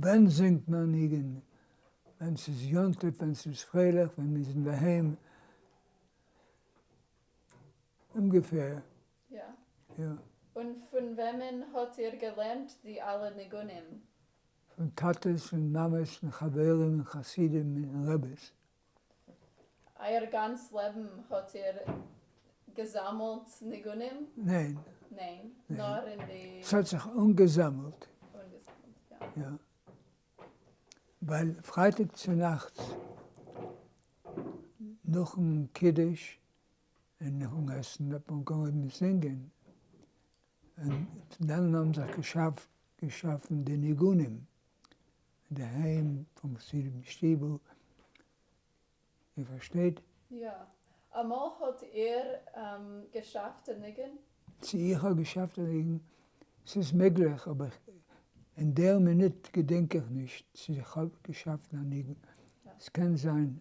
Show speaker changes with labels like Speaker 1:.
Speaker 1: ווען זינגט מען א ניגון? ווען ס'איז יום טוב, ווען ס'איז פרייליך, ווען מ'איז אינדערהיים. אומגעפער.
Speaker 2: יא.
Speaker 1: יא.
Speaker 2: און פון וועמען האט איר געלערנט די אלע ניגונים?
Speaker 1: פון טאטעס און מאמעס און חברים און חסידים און רביס.
Speaker 2: אייער גאנץ לעבן האט איר געזאמלט ניגונים?
Speaker 1: ניין.
Speaker 2: ניין, נאר אין די.
Speaker 1: ס'האט זיך אנגעזאמלט.
Speaker 2: אנגעזאמלט, יא.
Speaker 1: יא. ווייל פרייטאג צונאכטס נאכן קידוש און נאכן עסן האט מען אנגעהויבן זינגען, און דאן האבן זיך געשאפן די ניגונים אינדערהיים פון חסידים שטיבל, איר פארשטייט?
Speaker 2: יא. אמאל האט איר געשאפט א ניגון?
Speaker 1: צו איך האב געשאפט א ניגון? ס'איז מעגליך, אבער אין דער מינוט געדענק איך נישט צו איך האב געשאפן א ניגון. ס'קען זיין.